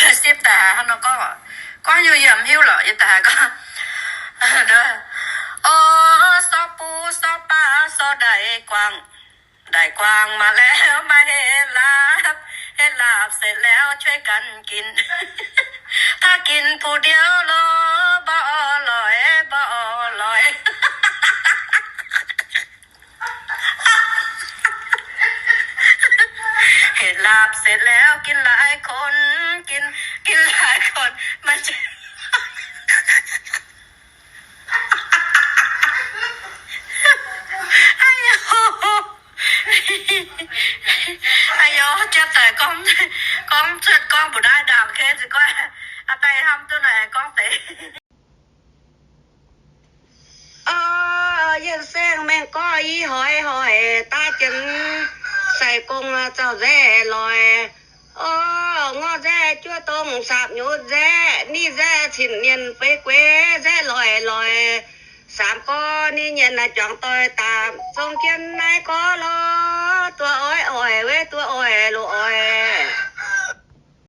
Sipv daaih haaix nor gorngv, gorngv yie yaac mv hiuv lorqc. Yie daaih haaix gorngv, o, sorv buv sorv baav sorv ndaix guangc, ndaix guangc maaih แล้ว maaih เห็ดลาบ, เห็ดลาบ เสร็จแล้ว ช่วยกันกิน, ถ้ากินผู้เดียว โล บ่อร่อย บ่อร่อย. เห็ดลาบเสร็จแล้ว กินหลายคน กิน กินหลายคน มันจะ A'yoh, a'yoh, jatv daaih gorngv, gorngv cuotv gorngv mbu'naaiv ndaangc kei ziqc guaih, a'daaih hnamv duqv naaic gorngv deix. O, yie saeng maengx gorx i hoic hoic daaih jienv sai gong zaux nzaeqv loic. O, ngorc nzaeqv juov dongh saapv nyutc nzaeqv, ninh nzaeqv cin-mienh fei gueix nzaeqv loic loic. Saamv gorx ninh nyienx naaiv juangc doic daapc, zong jienv naaiv gorx lorz, duqv oix oix weic duqv oix loz oix.